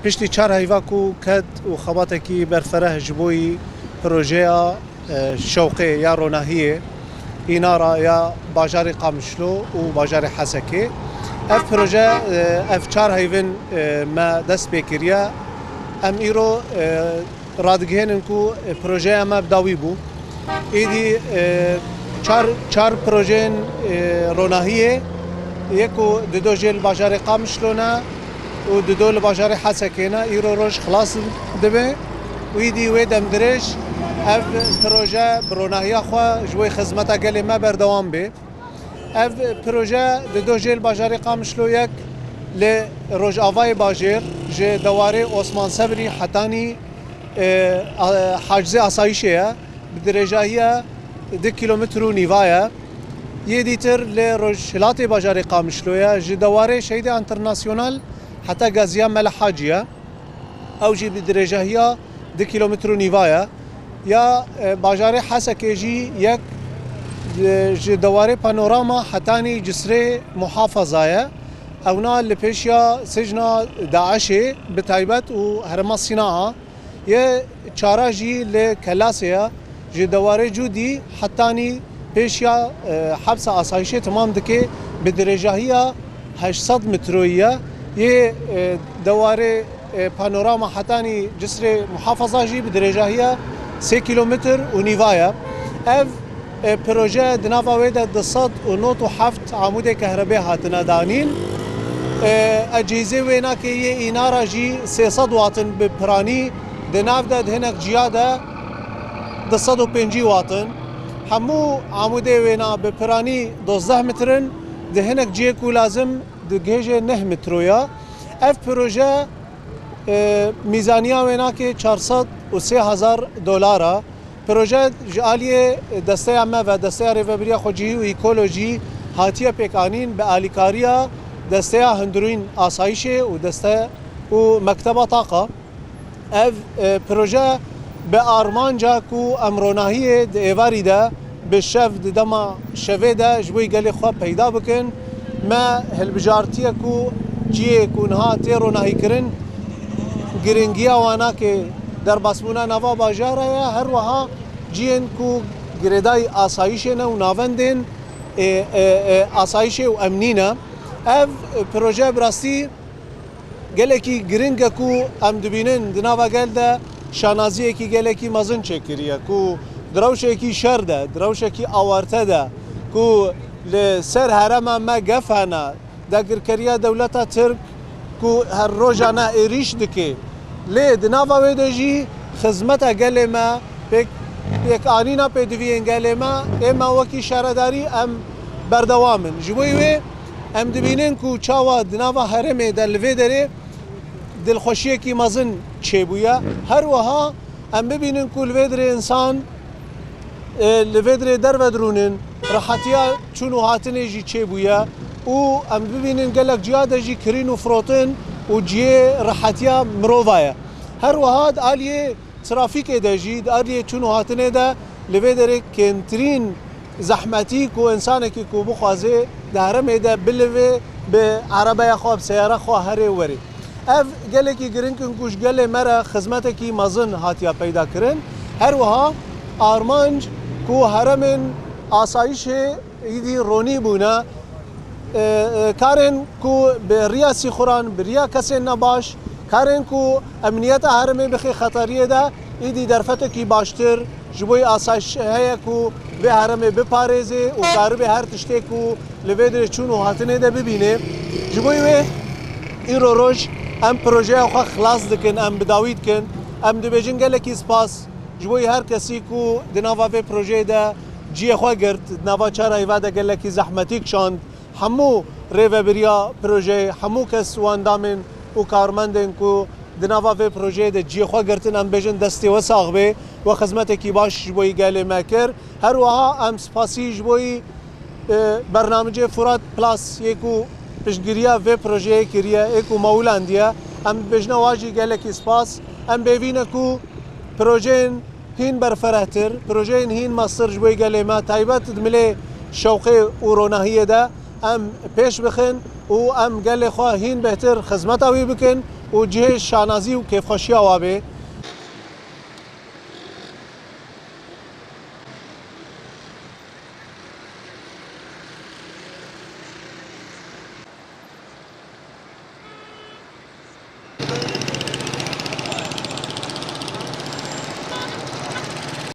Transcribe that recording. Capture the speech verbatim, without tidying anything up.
Piştî çar heyva ku ket û xebatekî berfereh ji bo yî projeya, e, şewqê ya ronahiyê, înara ya bajarê Qamişlo û bajarê Hesekê. Ev proje, e, ev çar heyvin, e, me dest pê kiriye. Em îro, e, radigihênin ku, e, projeya me bi dawî bû. Êdî, e, çar, çar projeyên, e, ronahiyê, yek ku dido jê li bajarê Qamişlo ne û dido li bajarê Hesekê ne, îro roj xilas dibe û êdî wê demdirêj ev proje bi ronahiya xwe ji bo xizmeta gelê me berdewam bê. Ev proje dido jê li bajarê Qamişlo yek li rojavayê bajêr ji dewarê Osman Sebrî hetanî, e, a-, hacizê asayişê ye. Bi dirêjahiya du kîlometr û nîva ye. Yê dîtir li rojhilatê bajarê Qamişlo ye. Ji dewarê Şehîdê Enternasyonal heta Gaziya Mele Hacî ye. Ew jî bi dirêjahiya du kîlometr û nîva ye. Ya, e, bajarê Hesekê jî yek, e, ji dewarê Panorama hetanî Cisrê Muhafaza ye. Ewna li pêşiya sicna DAIŞê bi taybet û herêma Sînaa. Yê çara jî li Kelasê ye. Ji dewarê Cûdî hetanî pêşiya, e, hepsa asayişê temam dike, bi dirêjahiya heşt sed metroyî ye. Yê, e, dewarê, e, Panorama hetanî Cisrê Muhafaza jî bi dirêjahiya sê kîlometr û nîva ye. Ev, e, proje di nava wê de du sed û nod û heft amûdê kehrebê hatine danîn. E, ecêzê wê nake yê înara jî sê sed watin bi piranî, di nav de di hinek ciya de du sed û pêncî watin. Hemû amûdê wêna bi piranî dozdeh metr in, di hinek cihê ku lazim digihêje neh metroya. Ev proje, e, mîzaniya wê nake çar sed û sê hezar dolar a. Proje ji aliyê desteya me ve, Desteya Rêvebiriya Xwecihî û Ekolojî hatiye pêkanîn bi alîkariya Desteya Hundirîn Asayişê û deste û Mekteba Taqa. Ev, e, proje bi armanca ku em ronahiyê di êvarî de, bi şev, di dema şevê de ji bo gelê xwe peyda bikin. Me hilbijartiye ku cihê ku niha tê ronahîkirin, giringiya wana ke derbasbûna nava bajara ye, her wiha cihên ku girêdayî asayişê ne û navendên, e, e, e, asayişê û emnî ne. Ev proje bi rastî gelekî giring e ku em dibînin di nava gel de şanaziyekî gelekî mezin çêkiriye, ku di rewşekî şer de, di rewşekî awarte de, ku li ser herêma me gef hene, dagirkeriya dewleta Tirk ku her rojane êrîş dike. Lê di nava wê de jî xizmeta gelê me, pêk, pêkanîna pêdiviyên gelê me, ê me wekî şaredarî em berdewam in. Ji bo wê em dibînin ku çawa di nava herêmê de li vê derê dilxweşiyekî mezin çêbûye. Her wiha em bibînin ku li vê derê însan, e, li vê derê derve dirûnin, rehetiya çûn û hatinê jî çêbûye û em bibînin gelek ciya de jî kirîn û firotin û cihê rehetiya mirova ye. Her wiha di aliyê trafîkê de jî, di aliyê çûn û hatinê de li vê derê kêmtirîn zehmetî ku însanekî ku bixwaze di herêmê de bilive bi erebeya xwe, bi seyara xwe herê werê. Ev gelekî giring in ku ji gelê me re xizmetekî mezin hatiye peyda kirin. Her wiha armanc ku herêmên asayişê îdî ronî bûne, e, e, karên ku bi riya sîxuran, bi riya kesên nebaş, karên ku emniyeta herêmê bixê xeteriyê de, îdî derfetekî baştir ji bo asayişê heye ku vê herêmê biparêzê û karibe her tiştê ku li vê derê çûn û hatinê de bibîne. Ji bo wê îro roj em projeya xwe xilas dikin, em bi dawî dikin. Em dibêjin gelekî spas ji bo her kesî ku di nava vê projeyê de cihê xwe girt, di nava çar heyva de gelekî zehmetî kişand. Hemû rêvebiriya projeyê, hemû kes û endamên û karmendên ku di nava vê projeyê de cihê xwe girtin, em bêjin destê we sax bê, we xizmetekî baş ji bo gelê me kir. Her wiha em spasî ji bo, e, bernamicê Furat Plus yê ku piştgiriya vê projeyê kiriye, ê ku mewlandiye. Em dibêjine wa jî gelekî spas. Em bêvî ne ku projeyên hîn berferehtir, projeyên hîn mestir ji bo gelê me, taybet di milê şewqê û ronahiyê de em pêş bixin û em gelê xwe hîn bêhtir xizmeta wî bikin. û cihê şanazî û kêfxweşiya wa bê.